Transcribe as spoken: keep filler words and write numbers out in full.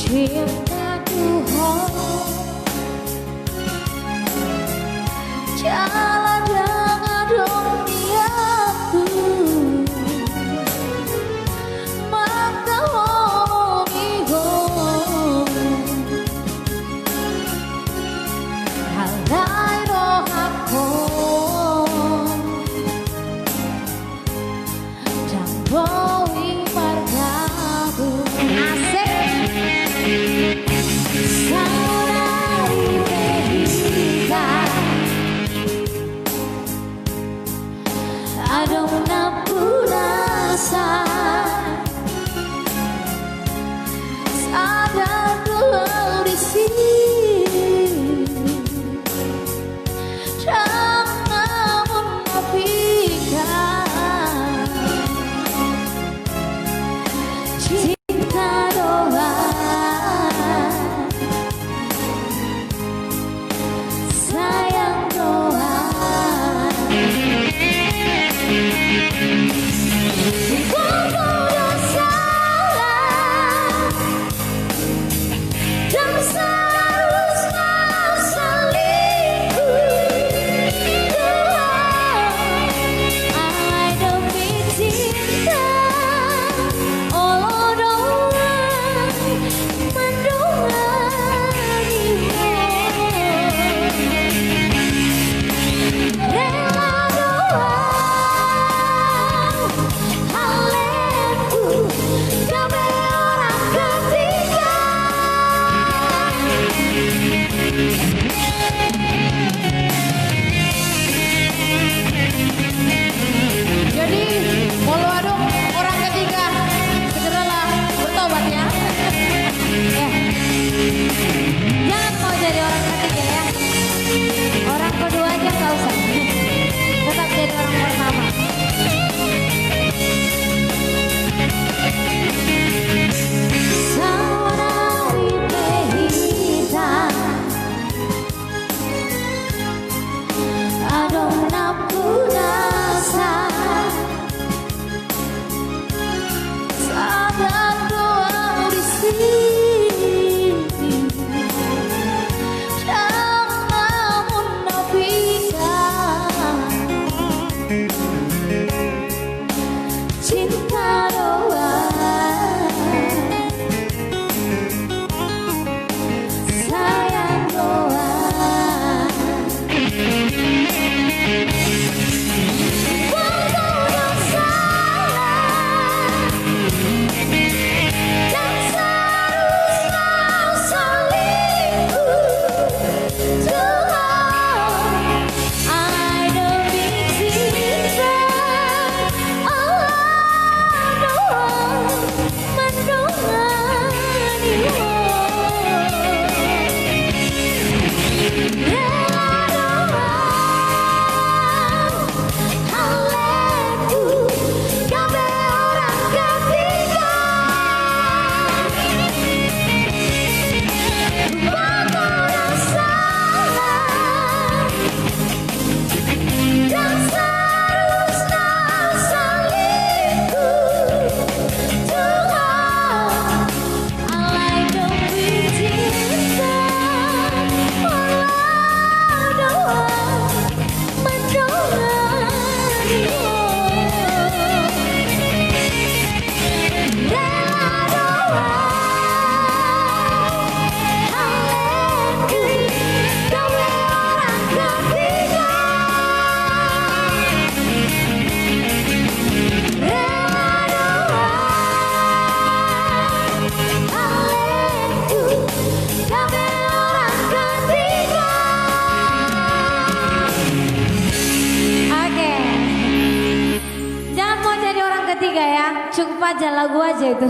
Cinta tu ho jala dang adong niatku mangkaholongi ho. Alai rohangku dang boi margabung. Asik. Saudari Pevita, adong nampuna sa sadar do au disi. Dang na munafik, cinta do au, sayang do au. Gogo do salah. Dang seharusna selingkuh. Tuhan, alai demi cinta, olo do au mandongani ho. Rela do au, alai ku gabe orang ketiga. Jadi, molo adong orang ketiga, segeralah bertobat ya. Ya. Jangan mau jadi orang ketiga ya. Orang kedua aja nggak usah. Tetap jadi orang pertama. Saudari Pevita, adong nampuna sa sadar do au disi. Dang na munafik, cinta do au, sayang do au. Oke. Jangan mau jadi orang ketiga ya. Cukup aja, lagu aja itu.